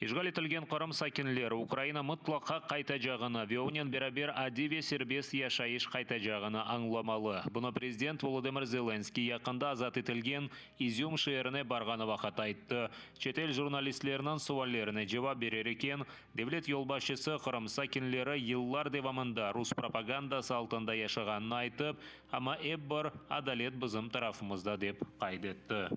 İşğal etilgen Qırım sakinleri Ukraina mıtlaqa qaytacağını ve onen beraber adiy ve serbest yaşayış qaytacağını añlamalı. Bunı prezident Volodımır Zelenskıy yaqında azat etilgen İzüm şeerine barğanı vaqıt ayttı. Çetel jurnalistleriniñ suallerine cevap berer eken, devlet yolbaşçısı Qırım sakinleri yıllar devamında rus propagandası altında yaşağanını aytıp, amma ep bir adalet bizim tarafımızda dep qayd etti.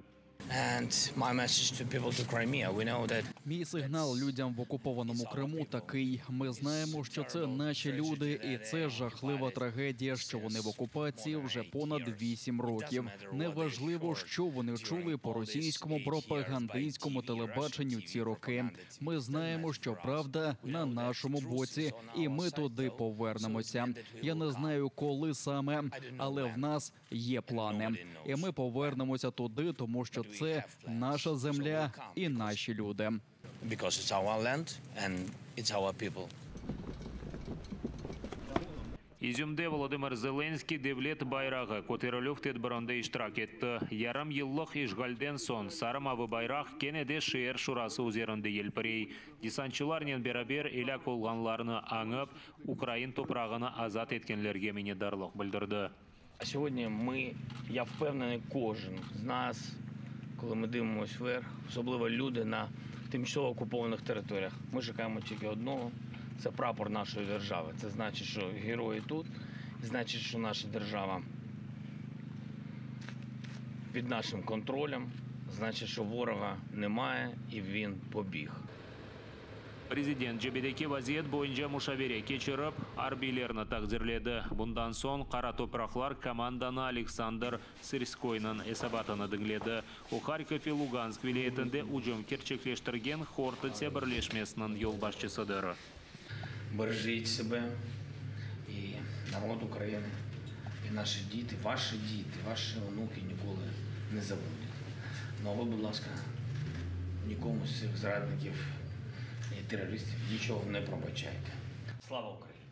Мій сигнал людям в окупованому Криму такий: ми знаємо, що це наші люди, і це жахлива трагедія, що вони в окупації вже понад 8 років. Неважливо, що вони чули по російському пропагандистському телебаченню ці роки. Ми знаємо, що правда на нашому боці, і ми туди повернемося. Я не знаю, коли саме, але в нас є плани. І ми повернемося туди, тому що це наша земля і наші люди. Because it's our land and it's our people. İzümde Volodımır Zelenskıy devlet bayrağı köterilüv tedbirinde iştirak etti. Yarım yıllıq işğalden soñ sarı-mavı bayraq kene de şeer şurası üzerinde yelpirey. Desantçılarnen beraber elâk olğanlarnı añıp, ukrain toprağını azat etkenlerge minnetdarlıq bildirdi. Сьогодні ми, я впевнений, кожен з нас, коли ми дивимося вверх, особливо люди на тимчасово окупованих територіях, ми чекаємо тільки одного – це прапор нашої держави. Це значить, що герої тут, значить, що наша держава під нашим контролем, значить, що ворога немає і він побіг. Prezident cebedeki vaziyet boyunca muşavere keçirip, arbiylerni taqdirledi. Bundan soñ Qara topraqlar komandanı Aleksandr Sırskoynıñ esabatını diñledi. O, Harkov ve Lugansk vilâyetinde ücüm kerçekleştirgen Hortıtsâ birleşmesiniñ yolbaşçısıdır. Бережіть себе і народ України, і наші діти, ваші діти, ваші онуки ніколи не забудуть. Ну а ви, будь ласка, нікому з цих зрадників і терористів нічого не пробачайте. Слава Україні!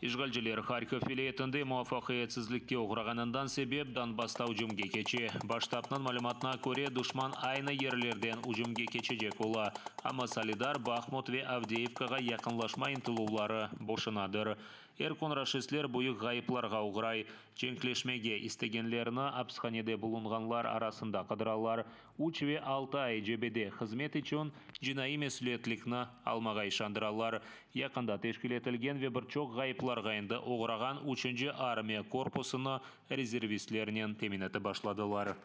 İşğalciler Harkov vilâyetinde muvafaqiyetsizlikke oğrağanından sebep Donbassta ücümge keçe. Baş ştabnıñ malümatına köre, duşman aynı yerlerden ücümge keçecek ola, amma Soledar, Bahmut ve Avdeyevkağa yaqınlaşma ıntıluvları boşunadır. Er kün raşistler büyük ğayıplarğa oğray. Cenkleşmege istegenlerni apishanede bulunğanlar arasında qıdıralar. Üç ve altı ay cebede hızmet içün cinaiy mesülietlikni almağa işandıralar. Yaqında teşkil etilgen ve bir çoq ğayıplarğa endi oğrağan üçünci armiya korpusını rezervistlernen temin etip başladılar.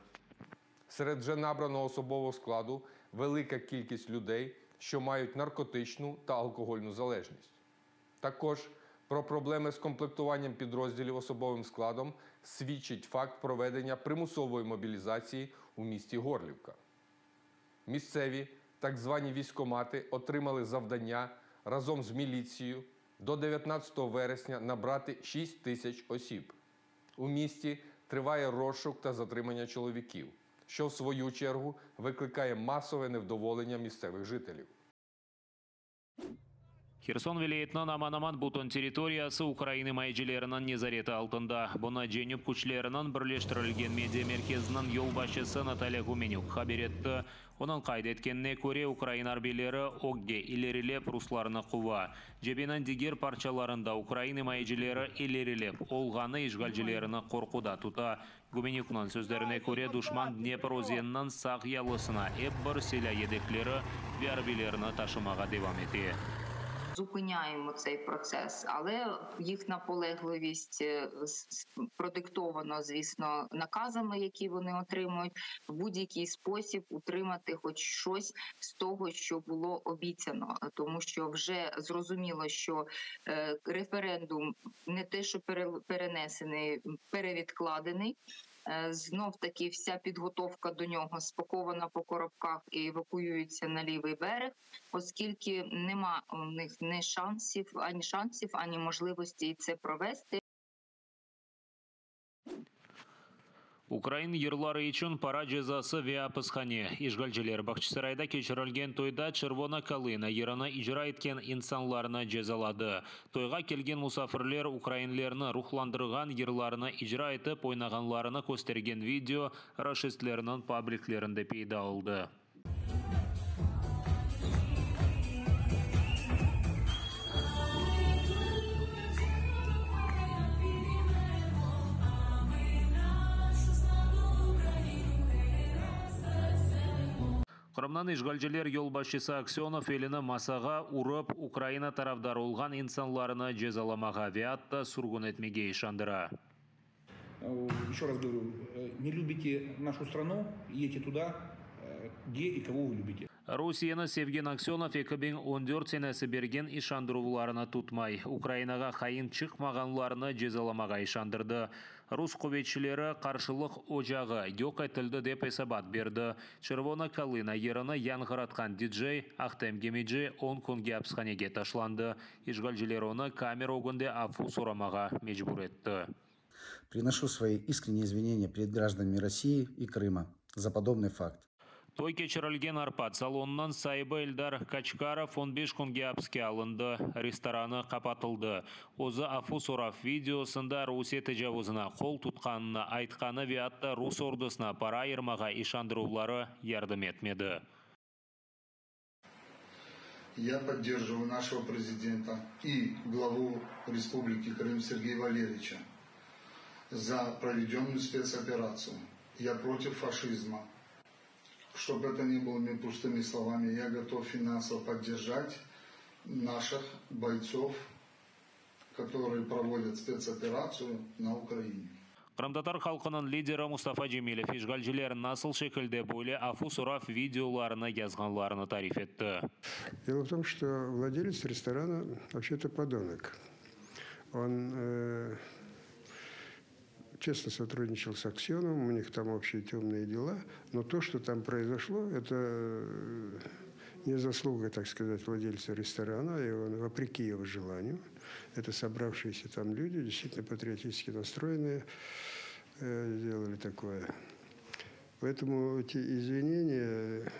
Серед вже набраного особового складу велика кількість людей, що мають наркотичну та алкогольну залежність. Також про проблеми з комплектуванням підрозділів особовим складом свідчить факт проведення примусової мобілізації у місті Горлівка. Місцеві так звані військкомати отримали завдання разом з міліцією до 19 вересня набрати 6 тисяч осіб. У місті триває розшук та затримання чоловіків, що в свою чергу викликає масове невдоволення місцевих жителів. Herson vilâyetiniñ aman-aman bütün territoriyası ukrain imayecileriniñ nezareti altında. Bunı Cenüp küçleriniñ birleştirilgen media merkeziniñ yolbaşçısı Natalya Gümenük haber etti. Onıñ qayd etkenine köre, ukrain arbiyleri ögge ilerilep, ruslarnı quva. Cebeniñ diger parçalarında ukrain imayecileri ilerilep olğanı işğalcilerni qorquda tuta. Gümenükniñ sözlerine köre, duşman Dnepr özeniniñ sağ yalısına ep bir silâ yedekleri ve arbiylerni taşımağa devam ete. Зупиняємо цей процес, але їх наполегливість продиктована, звісно, наказами, які вони отримують, в будь-який спосіб утримати хоч щось з того, що було обіцяно, тому що вже зрозуміло, що референдум не те, що перенесений, перевідкладений. Знов таки вся підготовка до нього спакована по коробках і евакуюється на лівий берег, оскільки нема у них ні шансів, ані шансів, ані можливості це провести. Ukrain yırları içün para cezası ve apishane. İşğalciler Bağçasarayda keçirilgen toyda Çervona kalına yırını icra etken insanlarnı cezaladı. Toyğa kelgen musafirler ukrainlerni ruhlandırğan yırlarnı icra etip oynağanlarını köstergen video raşistlerniñ pabliklerinde peyda oldı. Qırımnıñ işğalciler yolbaşçısı Aksönov elini masağa urıp, Ukraina tarafdarı olğan insanlarnı cezalamağa ve atta sürgün etmege işandıra. Еще раз говорю, не любите нашу страну, едьте туда, где и кого вы любите. Rusiyeni sevgen Aksönov 2014 senesi bergen işandıruvlarını tutmay. Ukrainağa hain çıqmağanlarnı cezalamağa işandırdı. Rus quvetçileri qarşılıq ocağı yoq etildi dep esabat berdi. Çervona kalına yırını yañğıratqan dicey Ahtem Gemeci 10 künge apishanege taşlandı. İşğalciler onı kamera ögünde afu soramağa mecbur etti. Приношу свои искренние извинения перед гражданами России и Крыма за подобный факт. Toy keçirilgen Arpat salonınıñ saibi Eldar Kaçkarov 15 künge apiske alındı. Restoranı qapatıldı. Özü afu sorav videosında Rusiye tecavuzına qol tutqanını aytqanı ve atta rus ordusına para ayırmağa işandıruvları yardım etmedi. Я поддерживаю нашего президента и главу Республики Крым Сергея Валерьевича за проведенную спецоперацию. Я против фашизма. Чтобы это не было не пустыми словами, я готов финансово поддержать наших бойцов, которые проводят спецоперацию на Украине. Qırımtatar halqınıñ lideri Mustafa Cemilev işğalciler nasıl şekilde böyle afu sorav videolarını yazğanlarını tarif etti. Дело в том, что владелец ресторана вообще-то подонок. Он честно сотрудничал с Аксеновым, у них там общие темные дела, но то, что там произошло, это не заслуга, так сказать, владельца ресторана, и он, вопреки его желанию, это собравшиеся там люди, действительно патриотически настроенные, сделали такое. Поэтому эти извинения,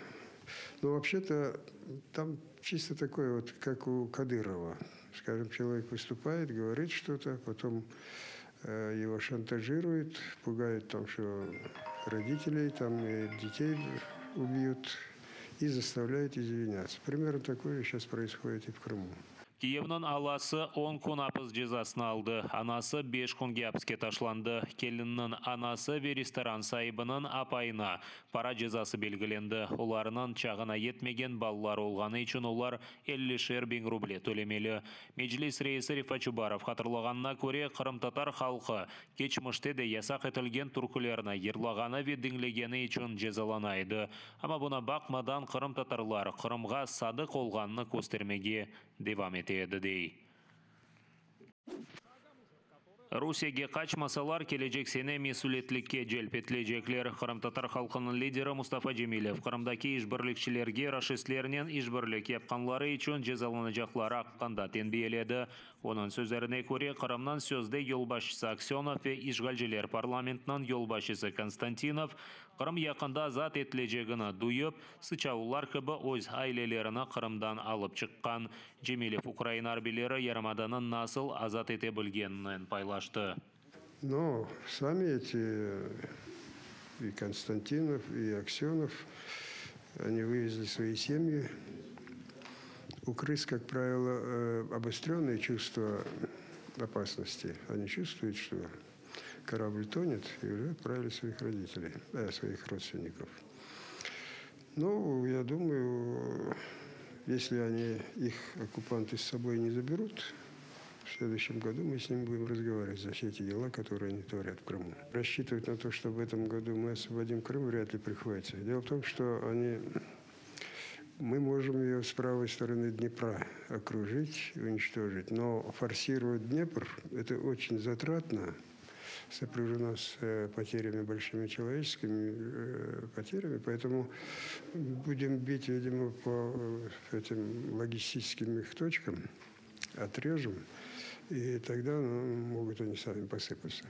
ну, вообще-то, там чисто такое вот, как у Кадырова. Скажем, человек выступает, говорит что-то, потом его шантажируют, пугают там, что родителей там и детей убьют, и заставляют извиняться. Примерно такое сейчас происходит и в Крыму. Kiyevniñ alası 10 kün apis cezasını aldı. Anası 5 künge apiske taşlandı. Kelinniñ anası ve restoran saibiniñ apayına para cezası belgilendi. Olarnıñ çağına yetmegen balaları olğanı içün olar 50'şer biñ ruble tölemeli. Meclis reisi Refat Çubarov hatırlağanına köre qırımtatar halqı keçmişte de yasaq etilgen türkülerni yırlağanı ve diñlegeni içün cezalana edi. Amma buña baqmadan qırımtatarlar Qırımğa sadıq olğanını köstermege devam ete edi dey. Rusiyege qaçmasalar kelecek sene mesüliyetlikke celp etilecekler. Qırımtatar halqınıñ lideri Mustafa Cemilev Qırımdaki işbirlikçilerge raşistlernen işbirlik yapqanları içün cezalanacaqları aqqında tenbiyeledi. Onıñ sözlerine köre Qırımnıñ sözde yolbaşçısı Aksönov ve işğalciler parlamentiniñ yolbaşçısı Konstantinov Qırım yaqında azat etilecegini duyıp, sıçavullar kibi öz ailelerini Qırımdan alıp çıqqan. Cemilev Ukraina arbiyleri yarımadanı nasıl azat ete bilgeninen paylaştı. Но сами эти и Константинов, и Аксенов, они вывезли свои семьи. У крыс, как правило, обостренное чувство опасности. Они чувствуют, что корабль тонет, и уже отправили своих родителей, своих родственников. Ну, я думаю, если они их оккупанты с собой не заберут, в следующем году мы с ними будем разговаривать за все эти дела, которые они творят в Крыму. Рассчитывать на то, что в этом году мы освободим Крым, вряд ли приходится. Дело в том, что они мы можем ее с правой стороны Днепра окружить и уничтожить, но форсировать Днепр – это очень затратно, сопряжено с потерями большими человеческими потерями, поэтому будем бить, видимо, по этим логистическим их точкам, отрежем, и тогда, ну, могут они сами посыпаться.